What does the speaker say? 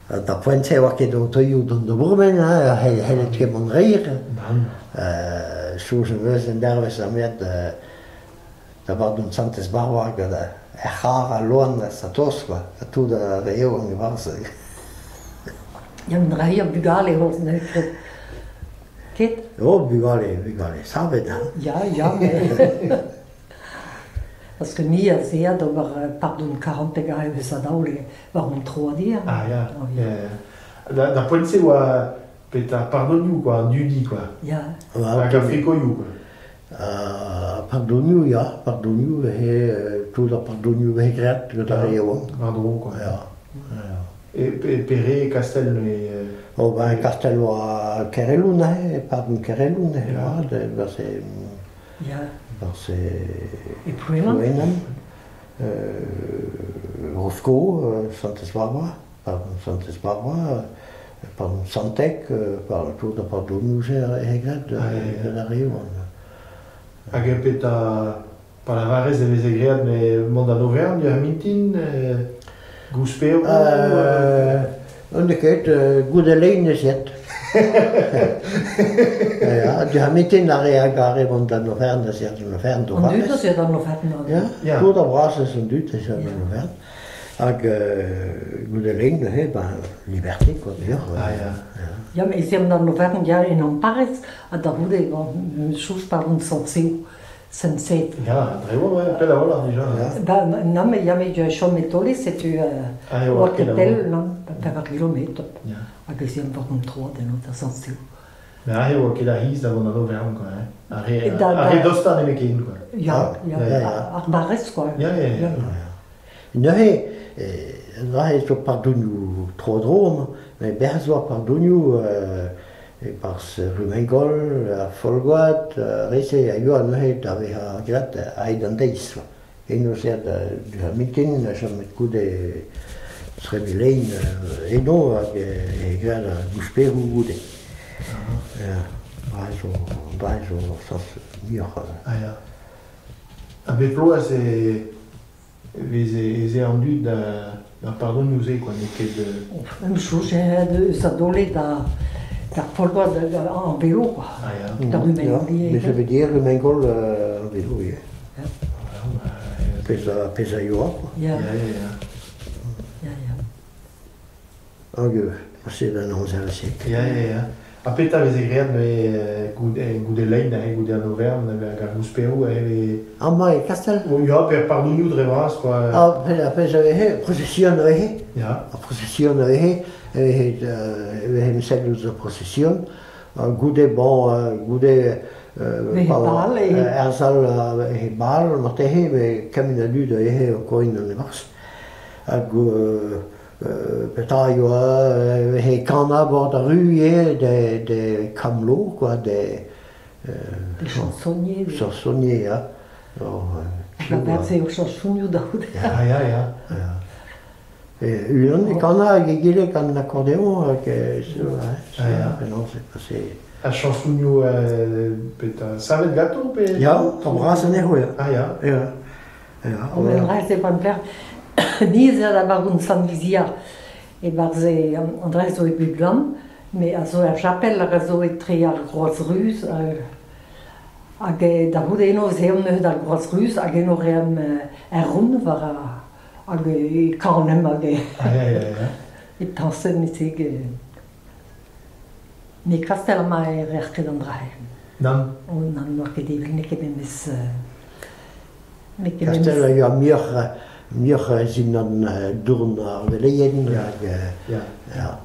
D'ar poent-se e oa ket otoioù dont da bourmen, hein, c'hellet ket mont reir. Nann. Soñj am eus en dervezh amet da bardon Santez Barba gant er c'harr al loen a Satos quoi, ha tout ar re yaouank e-barzh. Ya, un dra hir bugale c'hoazh neuze ket. Ket? Oh, bugale, bugale savet, hein. Ya, ya, mais... Parce que ni az ea d'ober pardon karanteg a eus a daol war hon troadir. Ah ya, ya, ya. D'ar poent-se oa petra pardonioù quoi, an dudi quoi. Ya. Hag ar frikoioù quoi. Pardonioù, ya, pardonioù vehe, tout ar pardonioù vehe graet gant ar re yaouank. War-dro quoi. Ya, ya. E pere Kastell e... Oh ben Kastell oa Kerelou neuze, pardon Kerelou neuze, ya, barzh e... Ya. Barzh e... E Plouenan. Plouenan. Rosko, Santez-Barbara, pardon Santez-Barbara, pardon Santeg, par tout ar pardonioù-se e graet gant ar re yaouank. Hag petra pa lavarez e veze graet met mont d'an overenn diouzh ar mintin, gousperoù? N'eo ket, goude lein ez aet. Ya, diouzh ar mintin ar re a gare mont d'an oferenn ez aet d'an oferenn d'o An dud az aet d'an oferenn. Ya, tout ar bras eus an dud ez aet d'an oferenn. Hag goude lein neuze, ben, liberté quoi, deoc'h. Ah ya. Ya, mais ez eomp d'an oferenn ya en Amparez, ha da c'houde, bon, soñj pardon Sant-Seo. Sensed. Ya, dre oa, ouais, pell a-walc'h dija. Ya. Ba, non, mais ya, mais chom e taole, setu Ah, e oa oa ket ket pell, non, pevar kilometr. Ya. Hag ez eomp war an troad eno da Sant-Seo. Mais aze e oa ket ar c'hiz da vont d'an overenn, quoi, hein. Ar re, Da, ar re da, dostañ nemetken, quoi. ya, ya, Ya, ya. ar barrez, quoi. Ya, ya, ya. Neuze, neuze zo pardonioù tro-dro amañ, met bec'h zo ar pardonioù e-barzh Rumengol, ar Folgoad, ar re-se a yoa neuze da vezañ graet a-hed an deiz. Eno ez aet diouzh ar mintin, a chomet goude Tremilein eno hag e graet ar gousperoù goude. Ya, dra zo sañs muioc'h. Ah ya. Ha bep bloaz e veze ez eo an dud da d'ar pardonioù-se quoi, n'eo ket Em soñj eus a daole da d'ar Folgoad en vélo quoi. Ah ya. Da Rumengol Ya, mais ça veut dire Rumengol en vélo, oui. Pezh a, pezh a yoa, quoi. Ya. Ya, ya, ya. Ya, ya. Hag c'est un amzer-se. Ya, ya, ya. Ha petra veze graet neuze goude, goude lein, neuze, goude an overenn, hag ar gousperoù, e... Amañ e Kastell? Oh, ya, pe ar pardonioù dre vras, quoi. Ah, ar pezh a veze, prosesion a veze. Ya. Ar prosesion a veze, e veze, e veze sellet ouzh ar prosesion. Goude, bon, goude bal, er sal he bal marteze, met kement a dud a veze o koin an e-barzh. Hag petra a yoa he kanañ bord ar ru ivez de Kamlo quoi, de Des chansonniers. Chansonniers, ya. La berz eo chansonioù da c'houde. Ah, ya, ya. Unan e kanañ hag egile gant an akordeoñ hag Ah, ya. penaos e pase. Ha chansonioù petra savet ganto pe Ya, ar bras anezho, ya. Ah ya. Ya. Ya. O men rez e pan plec'h ni ez a da bardoun Sant-Vizia e-barzh an dra zo e Buglan, me a zo er chapel hag a zo etre ar Groaz Ruz hag da c'houde eno ez eomp neuze d'ar Groaz Ruz hag eno reomp er rond war hag e kanemp hag e Ah, ya, ya, ya. e tañsemp etek Me Kastell amañ e reer ket an dra-se. Nann. Oh nann, n'oa ket evel n'eo ket memes n'eo ket Kastell memes a yoa muioc'h muioc'h zindan dourn ar veleien hag Ya. ya.